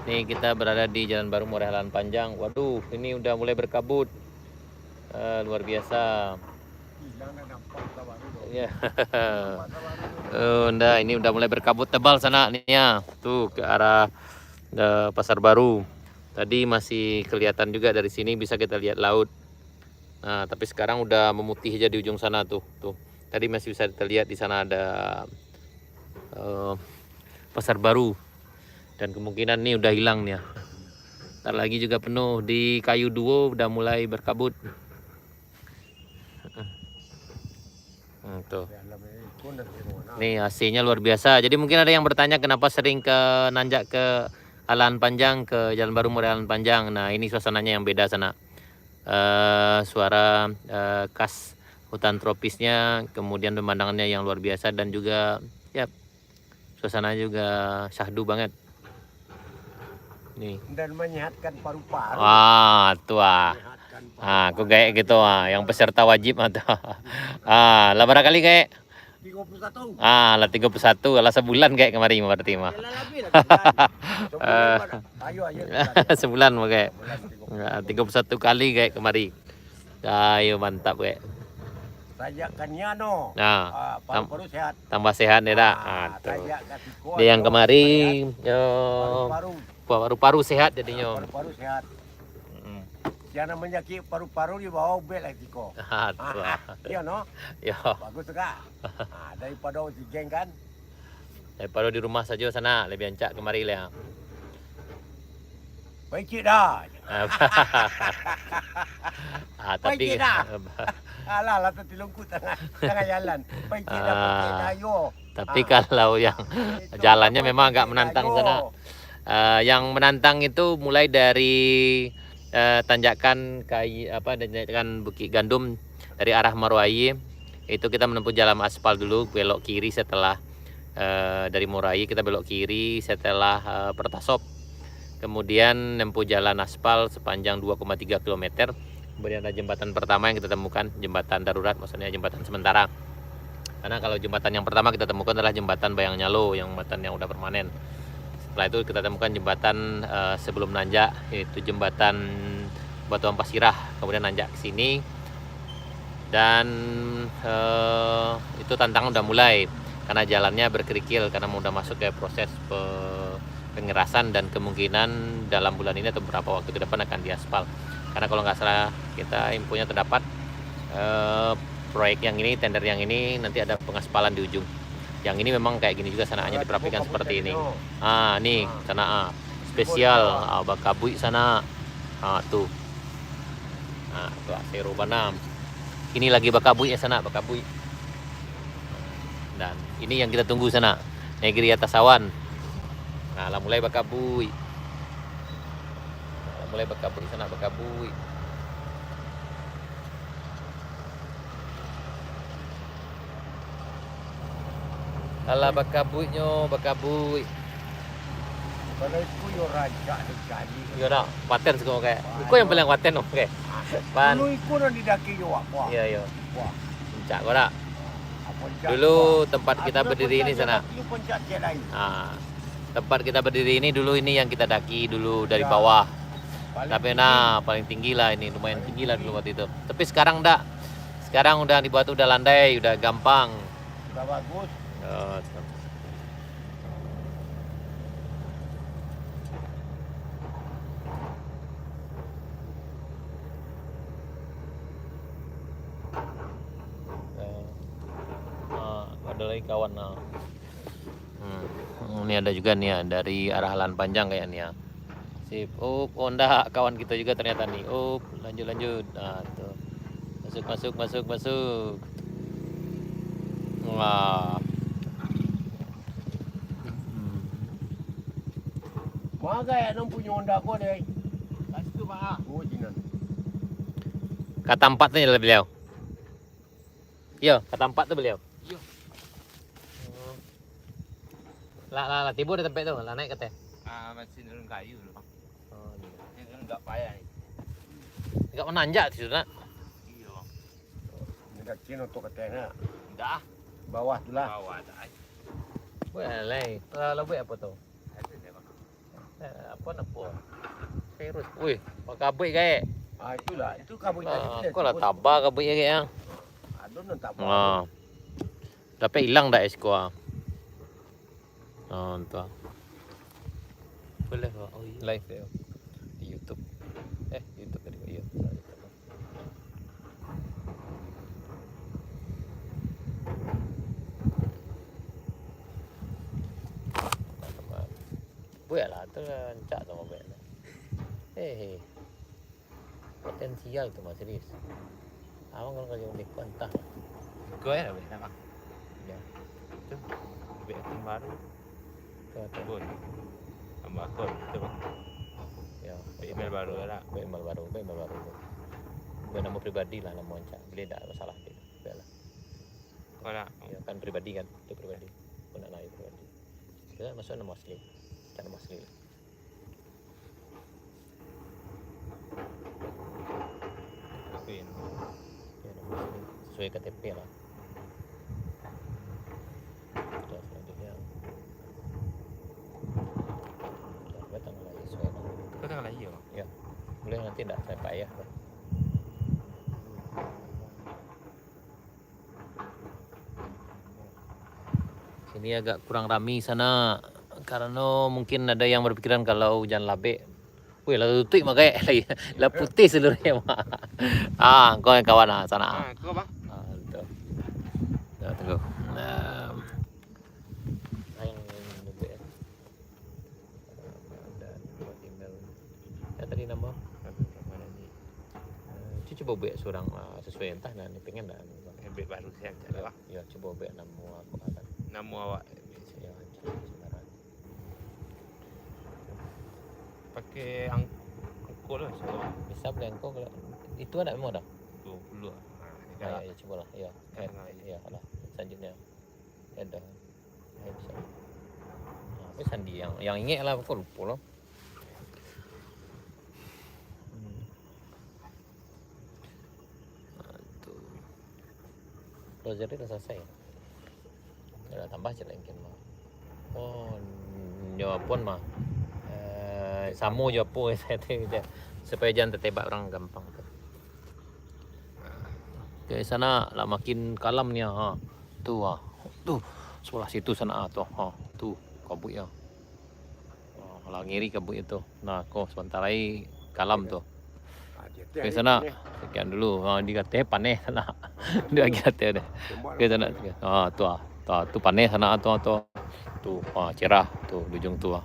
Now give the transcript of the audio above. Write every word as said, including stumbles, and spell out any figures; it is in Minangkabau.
Ini kita berada di Jalan Baru Murai Alan Panjang. Waduh, ini udah mulai berkabut. Eh, luar biasa. Ya. Oh, ndak, ini udah mulai berkabut tebal sana nih ya. Tuh ke arah, eh, Pasar Baru. Tadi masih kelihatan juga dari sini, bisa kita lihat laut. Nah, tapi sekarang udah memutih aja di ujung sana tuh, tuh. Tadi masih bisa terlihat di sana ada, eh, Pasar Baru. Dan kemungkinan nih udah hilang nih ya. Ntar lagi juga penuh. Di Kayu Duo udah mulai berkabut. Hmm, tuh. Nih, A C-nya luar biasa. Jadi mungkin ada yang bertanya kenapa sering ke nanjak ke Alan Panjang, ke Jalan Baru Murai Alan Panjang. Nah, ini suasananya yang beda sana. Eh, suara, eh, khas hutan tropisnya, kemudian pemandangannya yang luar biasa dan juga, ya, suasana juga syahdu banget. Nih. Dan menyehatkan paru-paru. Wah, tuh ah. Menyehatkan paru-paru. Ah, aku gaek gitu ah, yang peserta wajib ah tuh. Ah, lah berapa kali gaek? Tiga puluh satu. Ah, lah tiga puluh satu, lah sebulan gaek kemari berarti mah. Yalah, lebih lah sebulan. Sebulan, Eh. Mak. Ayo, ayo, sebulan. Sebulan mau gaek. Sebulan, tiga puluh satu. Ah, tiga puluh satu kali gaek kemari. Ayo, mantap gaek. Sajakkan nian no. Nah, Ah, tam- paru-paru sehat. Tambah sehat dia dah. Ah, Ah, tuh. Sajakkan siko Dia yang no, kemari, sehat. Yo, Paru-paru. Paru-paru sehat jadinyo. Ah, paru-paru sehat. Mm. Siang nan manyakik paru-paru dibawa ubek lah siko. Ah, tu Ah, lah. Iyo no. Yo. Bagus tu kak. Ah, daripada oksigen kan. Daripada di rumah sajo sana, lebih ancak kemari lah. Pancik dah. Ah, tapi Pancik dah. Alah, lah tatilungkuk tangah, tangah jalan. Pancik dah, pancik dah, Ah, yo. Tapi Ah. Kalau yang Itu jalannya lah memang agak pancik dah, menantang yo. Sana. Ah, yang menantang itu mulai dari, eh, tanjakan kai-, apa, tanjakan Bukit Gandum dari arah Maruaie. Itu kita menempuh jalan aspal dulu, belok kiri setelah, eh, dari Maruaie kita belok kiri setelah, eh, Pertasop. Kemudian nempuh jalan aspal sepanjang dua koma tiga kilometer. Kemudian ada jembatan pertama yang kita temukan, jembatan darurat, maksudnya jembatan sementara. Karena kalau jembatan yang pertama kita temukan adalah jembatan Bayang Nyalo, yang jembatan yang udah permanen. Setelah itu kita temukan jembatan, eh, sebelum nanjak, yaitu jembatan Batuan Pasirah, kemudian nanjak ke sini. Dan, eh, itu tantangan udah mulai, karena jalannya berkerikil, karena udah masuk ke proses pe-, pengerasan, dan kemungkinan dalam bulan ini atau beberapa waktu ke depan akan diaspal. Karena kalau nggak salah kita infonya terdapat, eh, proyek yang ini, tender yang ini nanti ada pengaspalan di ujung. Yang ini memang kayak gini juga sana, hanya diperapikan seperti ini. Ah, nih, sana, ah. Spesial, ah, bakabuik sana. Ah, tuh. Ah, tuh, ah, seru banam. Ini lagi bakabuik ya sana, bakabuik. Dan ini yang kita tunggu sana, Negeri Atas Awan. Nah, lah mulai bakabuik. Lah mulai bakabuik sana, bakabuik. Alah, bakabuiknyo, bakabuik. Kalau iko yo rancak dikali. Iyo dak, paten siko pakai. Iko yang paling paten oke. Pan. Dulu iko nan didaki yo wak. Iyo, iyo. Wah. Puncak ko dak. Dulu tempat kita berdiri ini sana. Ah, tempat kita berdiri ini dulu ini yang kita daki dulu dari bawah. Tapi nah, paling tinggi lah ini, lumayan tinggi lah dulu waktu itu. Tapi sekarang dak. Sekarang udah dibuat, udah landai, udah gampang. Udah bagus. Oh, eh, ah, ada lagi kawan, nah. Hmm. Ini ada juga nih ya, dari arah Alan Panjang kayaknya. Sip. Up, oh ndak, kawan kita juga ternyata nih. Up, lanjut, lanjut. Nah, tuh. Masuk, masuk, masuk, masuk. Wah. Hmm. Magai nan punyo Honda ko deh. Kat situ, Pak. Oh, sinan. Ka tampat tu lah beliau. Iyo, ka tampat tu beliau. Iyo. Lah, lah, lah, tibo di tampek tu, lah naik ka ateh. Ah, masih nurun kayu tu. Oh, iyo. Ini kan agak payah ni. Agak mananjak situ, nak. Iyo. Ini kaki nutup ka ateh, nak. Dah. Bawah tu lah. Bawah dah. Buek lai. Lah, lah buek apo tu? Ada dia, Bang. Eh, Kuan apo? Virus. Wih, kabuik gaek. Ah, itulah. Itu kabuik tadi tu lah. Kau lah tabah kabuik gaek ah. Ado nan tabah. Ah. Tapi hilang dah es kau ah. Ah, entah. Boleh kok. Oh, iya. Live dia. Di YouTube. Eh, YouTube tadi. Iya. Buek lah, tu rancak tu buek tu. Eh, potensial tu mah serius. Abang kalau kerja beko entah lah. Beko ya, beko apa? Ya. Tu, beko akun baru. Betul, betul. Bun. Tambah akun, betul bang? Ya. Beko email baru lah. Beko email baru, beko email baru tu. Beko nama pribadi lah, nama rancak. Boleh tak masalah tu? Boleh lah. Kau nak? Ya, kan pribadi kan, itu pribadi. Kau nak naik pribadi. Kita masuk nama asli. Tak nama asli lah. Sesuai K T P lah. Terus selanjutnya. Dah, dah tanggal lahir sesuai lah. Kau tanggal lahir, Bang? Ya. Boleh nanti ndak saya payah lah. Sini agak kurang rami sana, karano mungkin ada yang berpikiran kalau hujan labek. Weh, lah tutuik mah gaek lai. Lah putih seluruh mah. Ah, kau yang kawan ah, sana. Ah, kau apa? Ah, betul. Nah, tunggu. Nah. Lain, lain, lain, lain. Dan buat email. Ya, tadi nama? Rahman Haji. Eh, cu-, cubo buek surang, ah, sasuai entah nan pengen dah. Buek baru siang cak lah. Ya, cubo buek namo aku akan. Namo awak. Ya, sembarang. Pakai ang-, angko lah, so. Bisa beli angko kalau itu ada memang dah. Dua puluh lah. Ah, ya, ya, cubolah. Ya. Ya, alah. Selanjutnya. Ya dah. Ya, bisa. Nah, tapi sandi yang, yang ingek lah, kok lupo lah. Hmm. Nah, tu. Rosary dah selesai. Dah tambah je lah mungkin mah. Oh, nyo pun mah. Eh, samo jo apo saya tu je. Supaya jangan tertebak orang gampang tu. Oke, sana lah makin kalam ni, ha. Tu ah. Tu sebelah situ sana ah, tu. Ha, tu kabuik ya. Oh, lah ngiri kabuik itu. Nah, ko sebentar lagi kalam tu. Oke, sana. Sekian dulu. Ha, di kateh paneh sana. Di lagi kateh deh. Oke, sana. Ha, tu ah. Tu, tu paneh sana tu, tu. Tu, ha, cerah tu di ujung tu ah.